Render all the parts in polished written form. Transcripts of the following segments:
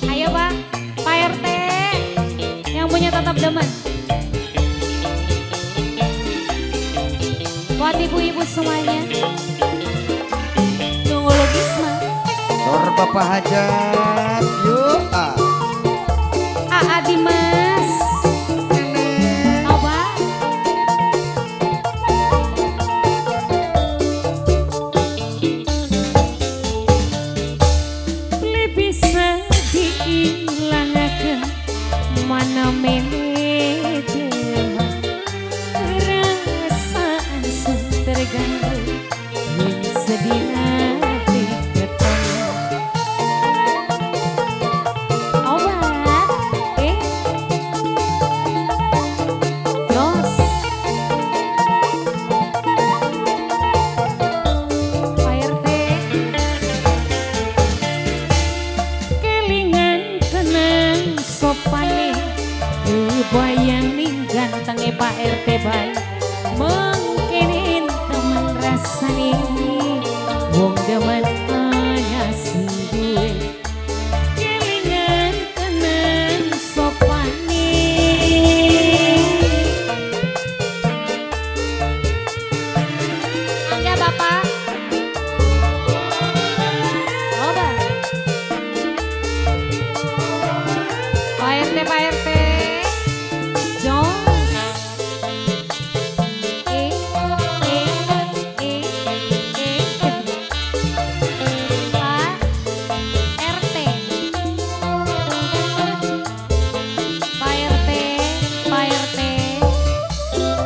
Ayo Pak, Pak RT yang punya tetap demen. Buat ibu-ibu semuanya. Tunggu logisma. Sor Bapak Hajat, yuk. Aa Dimas. Oba. Beli bisa diilangaken mana manajemen perasaan sun terganggu yen sedih hati ketemu. Obat jos Pak RT kelingan tenang sopane kebayang ning gantenge Pak RT bae mengkinin temen rasane wong demen ana sing duwe kelingan tenang sopane. Angga Bapak. Oba. Pak RT, Pak RT. Jos. E E E E. Pak RT. Pak RT, Pak RT.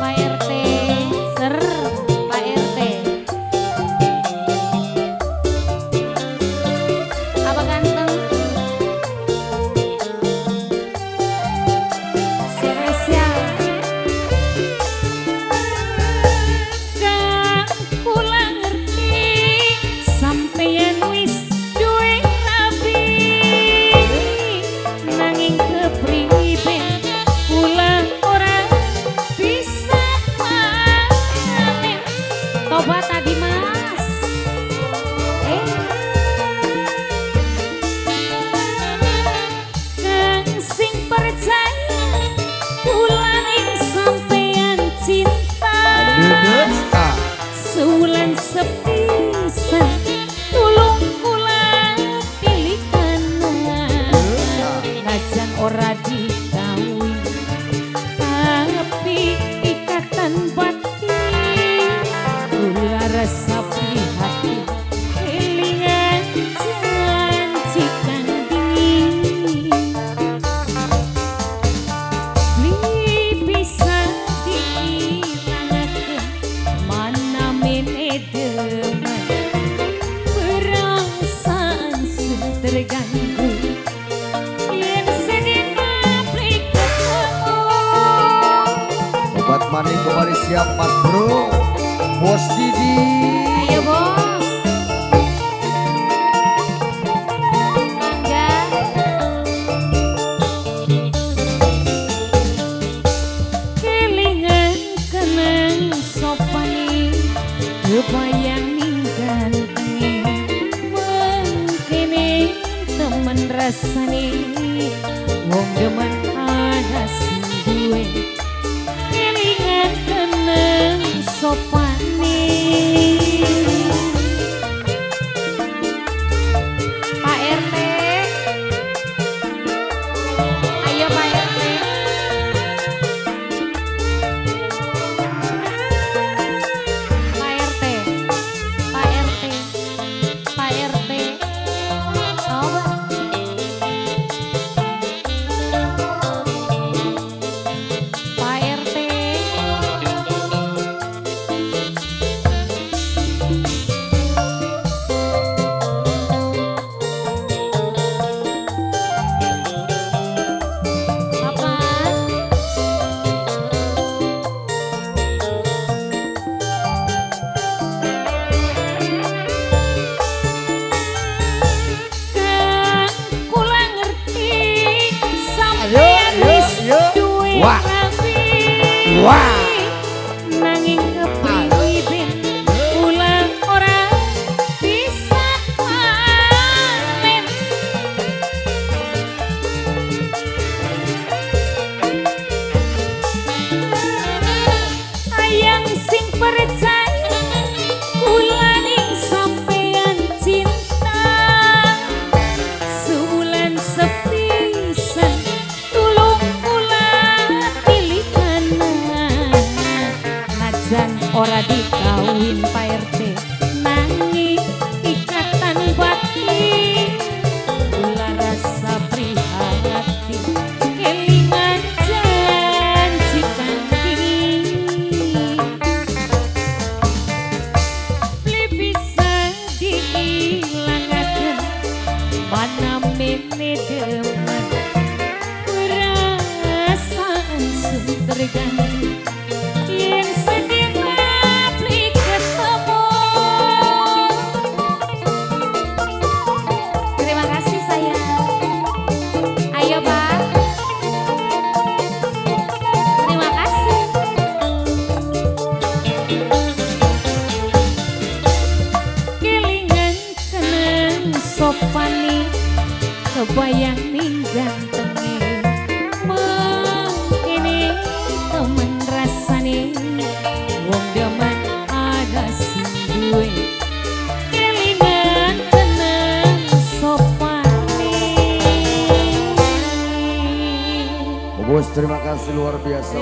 Pak RT, ser Pak RT. Apa ganteng? Spesial. Kang kula ngerti sampeyan wis duwe rabi nanging kepriben kula ora bisa panen. Tobat tadi Mas. Kang sing percaya kula ing sampeyan cinta. Sewulan sepisan tulung kula tilikana najan ora dikawin tapi ikatan batin kula rasa prihatin kelingan janji kang dingin beli bisa diilangaken mana mene demen perasaan sun terganggu yen sedih beli ketemu. Obat maning kembali siap Mas Bro. Bos Didi. Ayo bos. Angga. Kelingan kenang sopane kebayang ning gantenge mengkene temen rasane wong demen ana sing duwe kelingan kenang sopane. Pak RT. Ayo Pak RT. Pak RT. Pak RT. Pak RT. Coba. Pak RT. Bapak. Kang kula ngerti sampeyan wis duwe Wah. rabi Wah. Nanging kepriben kula ora bisa. ning gantenge mengkene temen rasane wong demen ana sing duwe kelingan tenang sopane. Bos terima kasih luar biasa.